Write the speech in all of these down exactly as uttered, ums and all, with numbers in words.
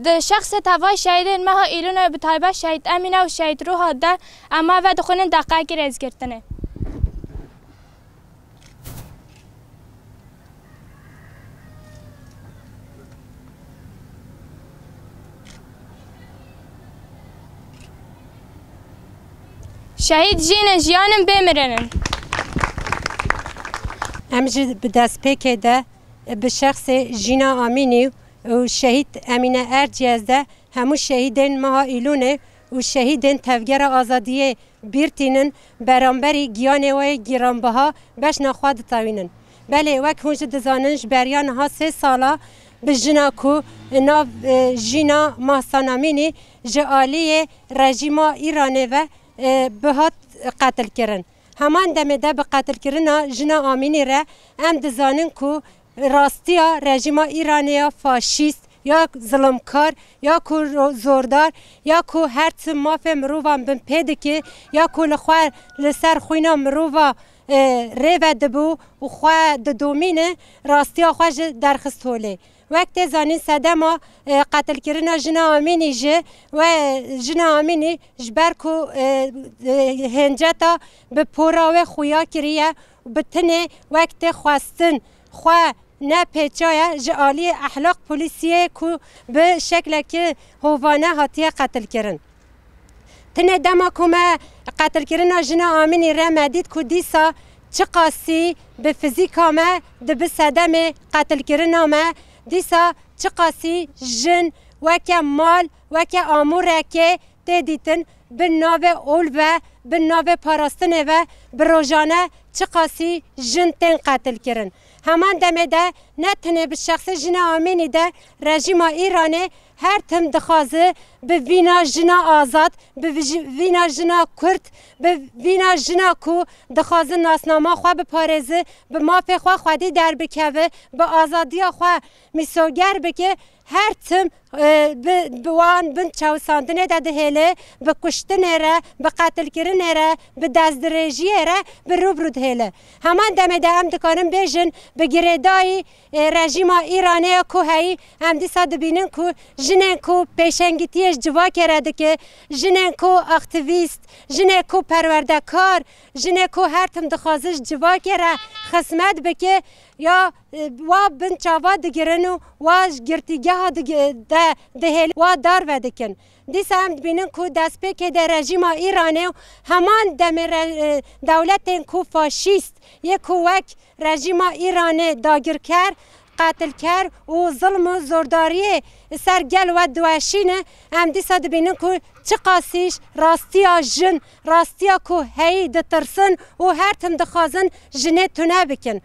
Di şexsê tevayê şehîdên meha Îlûnê, bi taybet şehîd Emîne û şehîd Ruha de, em ava dixwînin deqayekî rêzgirtinê. Şehîd jîn in, jiyan in, bê mirin in. Em jî bi destpêkê de bi şexsê Jîna Amînî û şehîd Emîne Erciyes de hemû şehîdên meha Îlûnê û şehîdên Tevgera Azadiyê bîr tînin, beramberî giyanê wê giranbiha beşna xwe ditewînin. Belê, wek hûn jî dizanin, ji beriya niha sê sala bi jina ku nav, e, Jîna Mahsan Amînî ji aliyê rejîma Îranê ve, e, bihat qetilkirin. Heman demê de bi qetilkirina jina Amînî re em dizanin ku rastiya rejîma Îranê ya faşîst, ya zilimkar, ya ku ro-, zordar, ya ku her tim mafê mirovan binpê dike, ya ku li xwe, li ser xwîna mirova, e, rê ve dibû û xwe didomîne, rastiya xwe ji derxist holê. Wek tê zanîn sedema, e, qetilkirina jina Amînî jî we jina Amînî ji ber ku, e, e, hênceta bi pora wê xuya kiriye û bi tinê wek tê xwestin xwe nepêçaye ji aliyê ehlaq polîsiyê ku bi şeklekî hovane hatiye qetilkirin. Tinê dema ku me qetilkirina jina Amînî re me dît ku dîsa çiqasî bi fizîka me dibi sedemê qetilkirina me, dîsa çiqasî jin weke mal, weke amûrekê tê dîtin, bin navê ol ve, bin navê parastinê ve bi rojane çiqasî jin tên qetilkirin. Heman demê de ne tenê bi şexsê jina Amînî de rejîma Îranê her tim dixwaze bi vîna jina azad, bi vij-, vîna jina Kurd, bi vîna jina ku dixwaze nasnama xwe biparêze, bi mafê xwe xwedî derbikeve, bi azadiya xwe mîsoger bike, her tim, e, bi, bi wan bin çewisandinê de dihêle, bi kuştinê re, bi qetilkirinê re, bi destdirêjiyê re bi rû bi rû dihêle. Heman demê de em dikarin bêjin, bi girêdayî, e, rejîma Îranê ya ku heyî, em dîsa dibînin ku jinên ku pêşengitiyê ji civakê re dike, jinên ku aktîvîst, jinê ku perwerdekar, jinê ku her tim dixwaze ji civakê re xizmet bike, ya, e, wa bin çava digirin û wa ji girtîgeha dige-, de dihêlin, wa darve dikin. Dîsa em dibînin ku destpêkê de rejîma Îranê û heman demê re-, e, dewletên ku faşîst yê ku wek rejîma Îranê dagirker, qetilker û zilm û zordariyê ser gel we diweşîne, em dîsa dibînin ku çiqasî rastiya jin, rastiya ku heyî ditirsin û her tim dixwazin jinê tune bikin.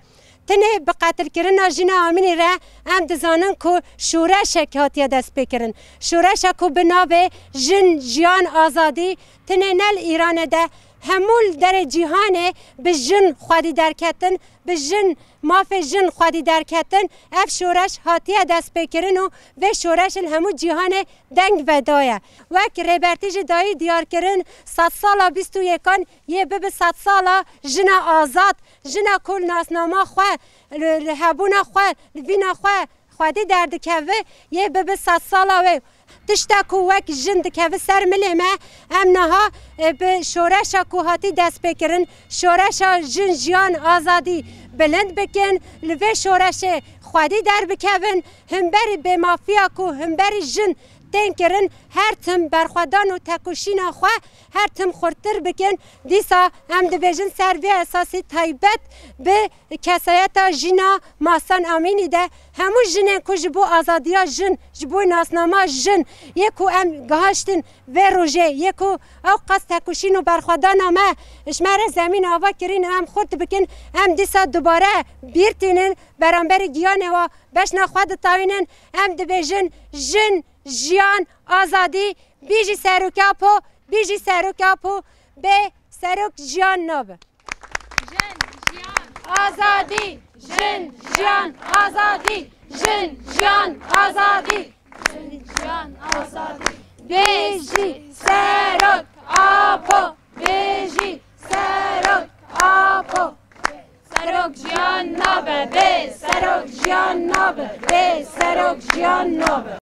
Tenê bi qetilkirina jina Amînî re em dizanin ku şoreşek hatiye destpêkirin. Şoreşa ku bi navê Jin, Jiyan, Azadî tenê ne li Îranê de, hemû li derê cîhanê bi jin xwedî derketin, bi jin, mafê jin xwedî derketin. Ev şoreş hatiye destpêkirin û vê şoreşê li hemû cîhanê deng vedaye. Wek Rêbertî jî dayî diyarkirin, sedsala bîst û yekan yê bibe sedsala jina azad, jina ku li nasnama xwe, li, li hebûna xwe, li vîna xwe xwedî derdikeve, yê bibe sedsala wê. Tişta ku wek jin dikeve ser milê me, em niha, e, bi şoreşa ku hatî destpêkirin, şoreşa jin, jiyan, azadî bilind bikin, li vê şoreşê xwedî derbikevin, himberî bêmafiya ku himberî jin tên kirin, her tim berxwedan û tekoşîna xwe her tim xurttir bikin. Dîsa em dibêjin ser vê esasî taybet bi kesayeta jina Mahsan Amînî de hemû jinên ku ji bo azadiya jin, ji bo nasnama jin yê ku em gihaştin vê rojê, yê ku ew qas tekoşîn û berxwedana me ji me re zemîn ava kirîn, em xurt bikin, em dîsa dubare bîr tînin, beramberî giyanê wa beşna xwe ditawînin, em dibêjin jin, jiyan, azadî, bijî Serok Apo, bijî Serok Apo, bê serok jiyan nabe. Jin, jiyan, azadî, jin, jiyan, azadî, jin, jiyan, azadî, jin, jiyan, azadî. Bijî Serok Apo, bijî Serok Apo. Bê serok jiyan nabe, bê serok jiyan nabe.